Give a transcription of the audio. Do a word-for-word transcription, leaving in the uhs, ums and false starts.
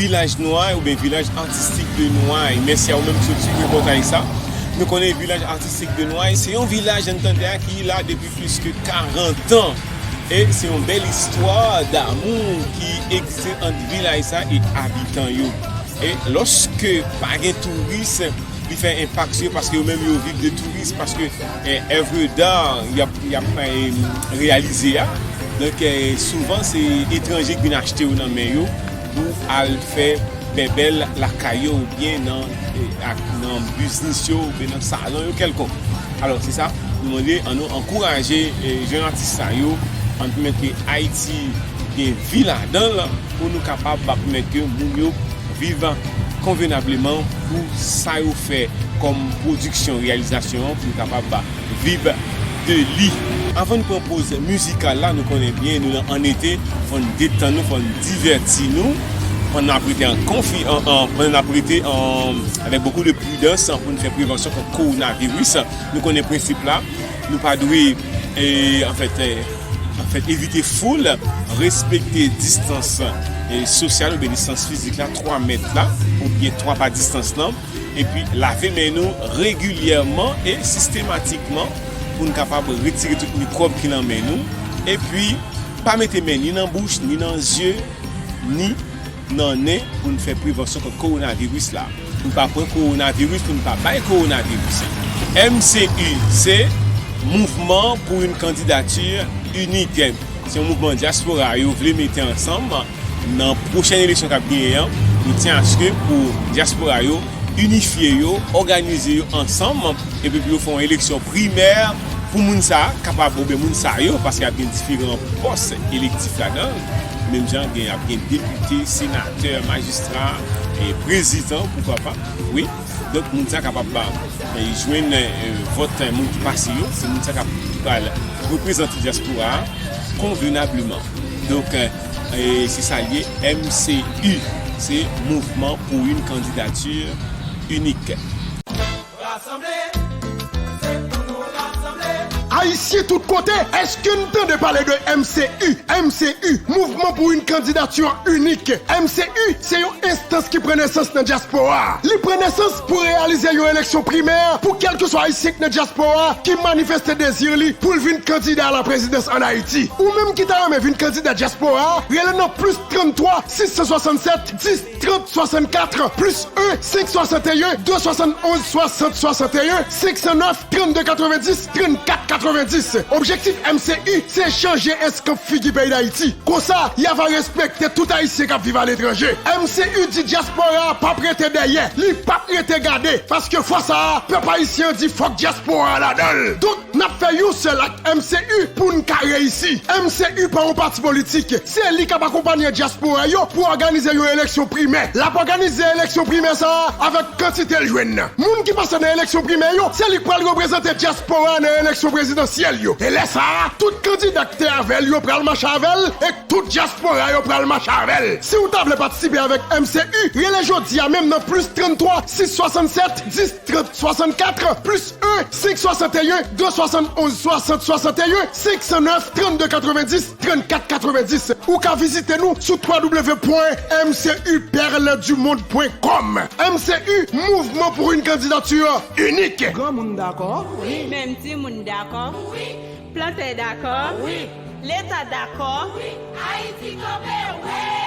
Vilaj Nway oubyen Vilaj Atistik de Nway. Mèsi a ou menm ki sot swiv repòtaj sa. Nou konnen Vilaj Atistik de Nway se yon vilaj, ann tande a, ki la depi plis ke karant an. E se yon bèl istwa damou ki egziste ant vilaj sa e abitan yo. E lòske pa gen touris, li fè enpak sou yo, paske yo menm yo viv de touris, paske, eh, èv da y ap, y ap, eh, reyalize a. Donk, eh, souvan se etranje ki vin achte yo nan men yo pou al fè bèbèl lakay yo oubyen nan, eh, ak, nan biznis yo oubyen nan salon yo kèlkonk. Alò, se sa, nou mande, ann nou ankouraje, eh, jèn atis sa yo, ann pèmèt ke Ayiti gen vi ladan l, pou nou kapab pèmèt ke moun yo viv konvenableman pou sa yo fè kòm pwodiksyon, reyalizasyon an, pou nou kapab viv de li. Anvan n pran poz mizikal la, nou konnen byen, nou nan an ete, fò n detann nou, fò n divèti nou, pandan n ap rete an konfi-, an, an, pandan n ap rete an, avèk bokou de pridans pou n fè prevansyon kont kowonaviris. Nou konnen prensip la, nou pa dwe, e, anfèt, e, anfèt, evite foul, respekte distans, e, sosyal oubyen distans fizik la, twa mèt la, oubyen twa pa distans lan, epi lave men nou regilyèman e sistematikman pou n kapab retire tout mikwòb ki nan men nou, epi pa mete men ni nan bouch, ni nan zye, ni nan nen pou n fè prevansyon kont kowonaviris la. Pou n pa pran kowonaviris, pou n pa bay kowonaviris. M C U, se Mouvman pour une candidature unique. Se yon mouvman dyaspora yo vle mete ansanm nan pwochèn eleksyon k ap genyen an. Yo tyen aske pou dyaspora yo inifye yo, òganize yo ansanm, epi pou yo fè yon eleksyon primè pou moun sa a kapab, oubyen moun sa yo, paske ap gen diferan pòs elektif ladan l. Menm jan gen, ap gen depite, senatè, majistra, e prezidan, poukwa pa, wi. Donk, moun sa kapab ba, e, jwenn, e, vòt, e, moun ki pase yo, se moun sa k ap pral reprezante dyaspora a konvenableman. Donk, e, e, se sa l ye, M C U, se Mouvement pour une candidature unique. Ayisyen tout kote, èske n tande pale de M C U? M C U, Mouvement pour une candidature unique. M C U, se yon enstans ki pran nesans nan dyaspora a. Li pran nesans pou reyalize yon eleksyon primè pou kèlkeswa Ayisyen k nan dyaspora a ki manifeste dezi li pou l vin kandida a la prezidans ann Ayiti. Ou menm ki ta renmen vin kandida dyaspora a, rele nan plis trannntwa sis san swasannsèt dis trant swasannkat, plis en senk swasanteyen de swasann onz swasant swasanteyen, senk san nèf trannde katrevendis trannkat katrevendis. Objektif M C U se chanje eskanp figi peyi Dayiti. Konsa, y ava respekte tout Ayisyen k ap viv aletranje. M C U di dyaspora a p ap rete dèyè, li p ap rete gade, paske fwa sa a, pèp ayisyen an di fòk dyaspora a ladan l. Donk, n ap fè yon sèl ak M C U pou n ka reyisi. M C U pa yon pati politik. Se li k ap akonpanye dyaspora yo pou òganize yon eleksyon primè. L ap òganize eleksyon primè sa a avèk kantite l jwenn nan. Moun ki pase nan eleksyon primè yo, se li k pral reprezante dyaspora a nan eleksyon prezidansyèl yo. E lè sa a, tout kandida k te avè l yo pral mache avè l, e tout dyaspora yo pral mache avè l. Si w ta vle patisipe avèk M C U, rele jodi a menm nan plis trannntwa sis swasannsèt dis trant swasannkat, plis en senk swasanteyen de swasann onz swasant swasanteyen, senk san nèf trannde katrevendis trannkat katrevendis. Ou ka vizite nou sou w w w pwen m c u perle du monde pwen kòm. M C U, Mouvement pour une candidature unique. Granmoun dakò? Wi. Menm timoun dakò? Wi. Plantè dakò? Wi. Leta dakò? Wi. Ayiti kanpe, wi!